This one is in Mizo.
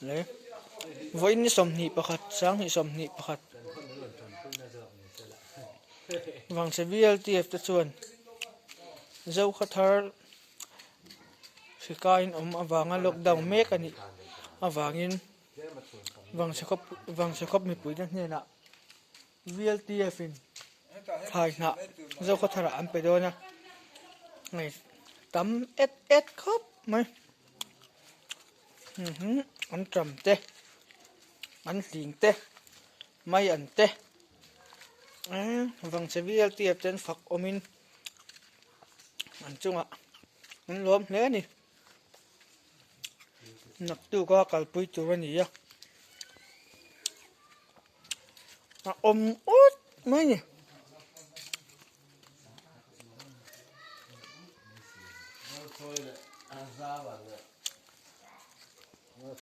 Le vawiin ni 21 2021 Vangchhe VLTF te chuan Zokhathar hri kaiin awm avanga lockdown mek a nih avangin Vangchhe khawp mipuite hnenah VLTF in thlai hnah Zokhathar ah an pe dawn a hei tam et et khawp mai an ṭam te an hling te mai an te Vangchhe VLTF te an fak awmin an chungah an lawm hle a ni naktuk a kalpui tur a ni a. A awm awt mai ni.